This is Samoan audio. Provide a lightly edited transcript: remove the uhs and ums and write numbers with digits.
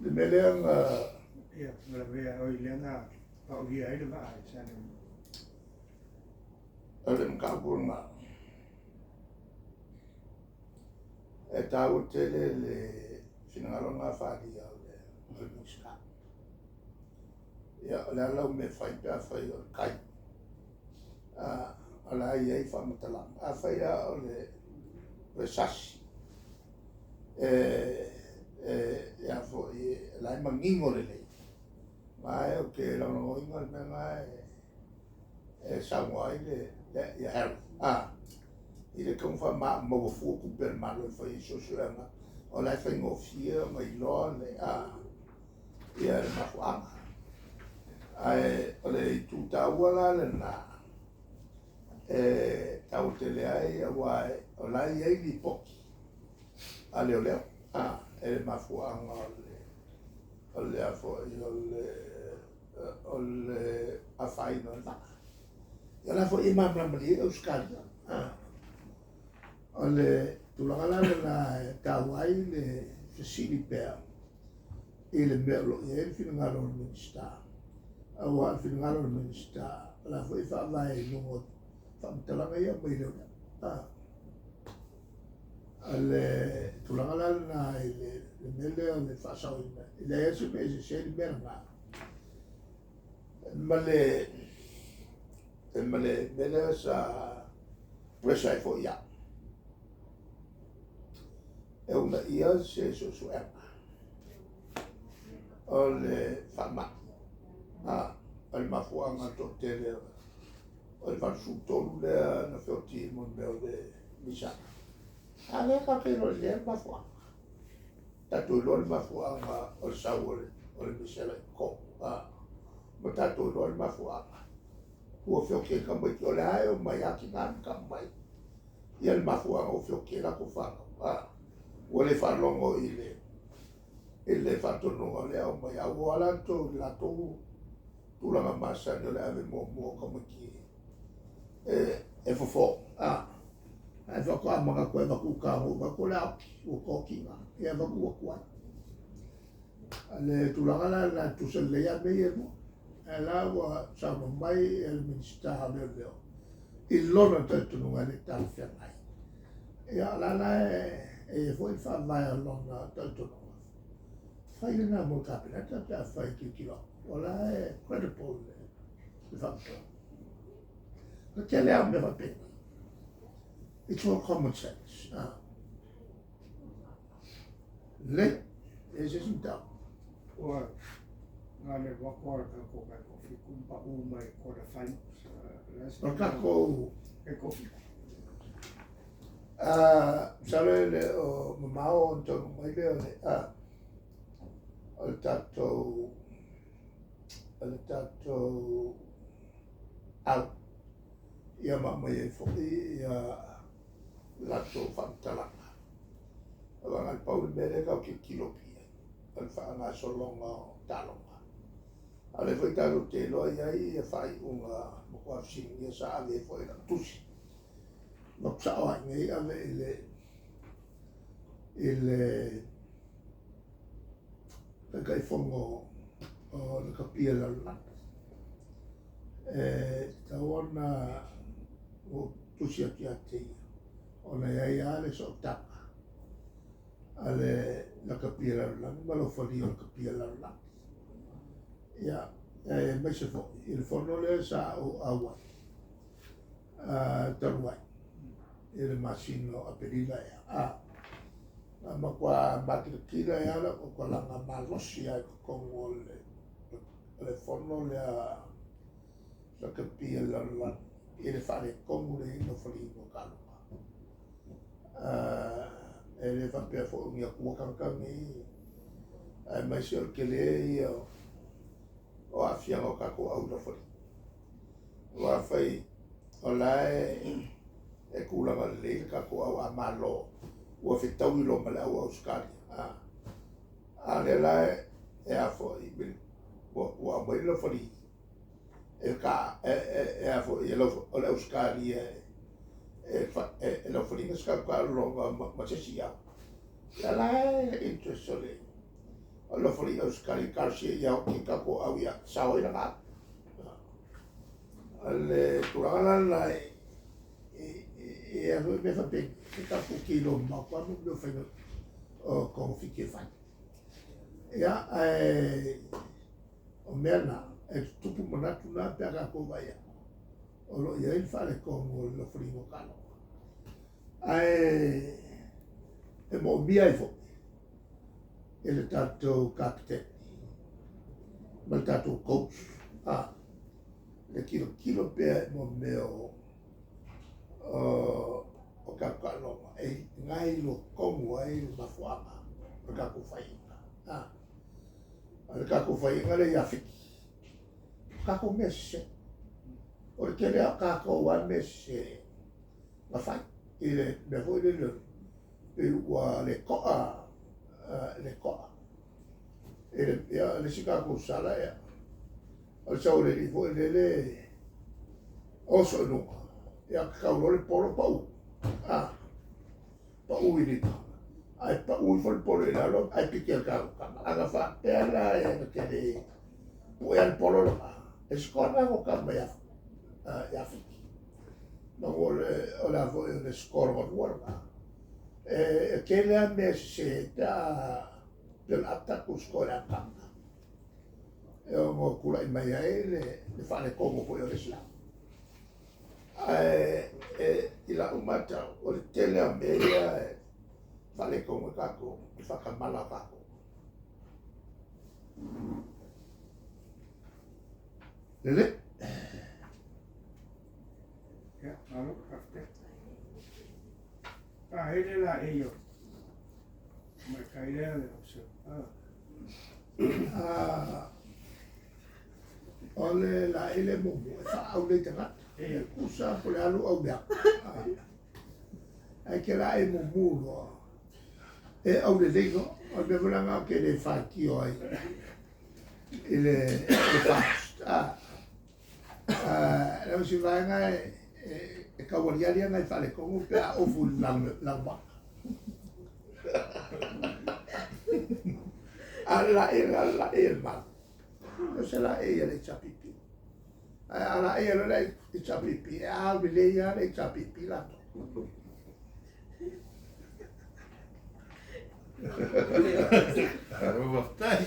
Le mea lea na. Ia, na lavea oi lea na paulia ai le vaa i Salemu. O le mataupu lena, e taua tele le finagalo lena faaalia o le Minisita. Ia, o le a lau mea e fai pe afai o le kai, o le a i ai faamatalaga. Afai lava o le sasi, e a foi, o la e manino lelei, ma ou te lagolagoina le mea lena e saunoa ai ia Harry. I le tatau ona faamaua fua tupe a le Malo e fai ai suesuega, o la e faigofie ona iloa le ia le mafuaaga. Ae o le itu taua la lena, e taua tele ai aua o la e i ai lipoti a leoleo e le mafuaaga o le a foi o le afaina o le vaa. Ia o la foi e malamalama lelei ai Ausetalia. O le tulaga la lena e taua ai le fesili pea i le mea o lo o i ai le finagalo o le Minisita, aua o le finagalo o le Minisita o la foi e faavae i luga o faamatalaga ia e aumai e leoleo. O le tulaga la lena i le mea lea o le faasaoina, e leai lava se mea e sese ai le mea lena ma le mea lea sa pressure ai foi au e uunaia se suesuega o le faamai, o le mafuaaga toatele o le 83 lea na feoti i mea o le misana. A lea tatou te iloa lelei le mafuaaga. Tatou iloa le mafuaaga o le sau o le misela i totonu, ma tatou iloa le mafuaaga ua feoti ai tamaiti, o lea e omai lava tina ma tama mai ia le mafuaaga ua feoti ai latou fanau. Ua le faalogo i le faatonuga o lea omai, a ua o latou i latou tulaga masani o le ave muamua o tamaiti e fofo. Ae faatoa manatu e avatu i uta ua manatu o le a oti, ua tokiga, ia avatu atu ai. O le tulaga la lena e tutusa lelei lava mea ia e lua. Ae la ua saunoa mai le Minisita o Leoleo i lona talitonuga e le talafeagai. Ia o la la e i ai foi le faavae o lona talitonuga. Fai lena mo le Kapeneta pe afai e tilotilo atu, o la e credible le faamatalaga. O le tele lava o mea faapena. It's all common sense. Lelei, e i ai se isi mataupu? Ua na o le alu atu lava o le tatou taitoafitu ma pau mai i quarter finals. O le tatou taitoafitu. Masalo e le o mamao ona taunuu mai lea o le tatou au ia ma aumai ai foi ia latou faamatalaga. Aua na o le pau le mea lea tatou te tilotilo atu i ai, o le faagasologa o taaloga. A o lea foi tatou te iloa i ai ia faaiuga matua fesiligia sa ave ai foi i lau tusi. Ma sao ai nei ave i le Taitaifono o le Lakapi a le Lalolagi. E tatau ona ou tusi atu ia te ia, ona e i ai lava le sootaga a le Lakapi a le Lalolagi ma le Ofalia o le Lakapi a le Lalolagi. Ia, aemaise foi i le fono lea sa ou auai talu ai i le masina o Aperila ea. Na matua matilatila ai lava lau tautalaga malosi lava i totonu o le fono lea Lakapi a le Lalolagi i le faaletonu le i ai faliga o taaloga. E le faapea foi o ni atua tagata nei, aemaise o le tele ia o aafiaga o tatou au i laufali. Aua afai o la e tulaga lelei le tatou au a Malo, ua fetaui loa ma le au Ausetalia. A o lea la e a foi, ua aumai le laufali e a foi o le Ausetalia e laufaliina se tatou taaloga ma se isi au. Ia la e interest o O le alofa o Skali Garcia ia o ki kako au ia sao i langa. O le tulaga la lena e alu me fa pe ke ka ku ki lo ma kwa mo mo fa o ko fi ke fa. Ia e o mea na e tupu manatu na pe a ko vai. O lo ia i faaletogo o le lofoliga o taloga. Ae e moomia ai fo'i e le tatou kapiteni ma le tatou coach a le kilokilo pea i mo mea o o tatou taaloga e gailo tonu ai le mafuaaga o le tatou faiga. A o le tatou faiga le ia Fiti, o tatou mea sese, o le tele a o tatou a mea sese na fai i le mea foi lele pe ua le to'a le to'a i le ia le isi tatou sala ia o le sau le alii foi lele oso i luga ia tatau loa le polo pa'u a pa'u i lima ae pa'u ifo le polo i lalo ae piki e le tatou tama. Ana faapea la e na te le pu'ea le polo lena e score tatou tama ia ia Fiti ma o le o le a foi o le score lona lua lena. E tele a mea sese pe a pe o le a tatou score le amataga e ono tula'i mai ai le faaletogo foi o le isi ae e i la'u matau o le tele a mea ia e faaletogo e tatou i faatamala o tatou lelei. Ia, malo, faafetai. Faaele la e io. Mai kai lea le oso. Ah. O le laei le mumu e faaau lei tagata e kusa po le alu au mea ae ke laei mumu loa e aulelei loa o le mea foi laga ke le faitio ai i le fast a le osi vaega e taualiali ana i faaletogo pe a ofu i le laumaka a le laei le laei e le malu o se laei a le HRPP ae a laei e le HRPP e aulelei a le HRPP latou. Malo faafetai.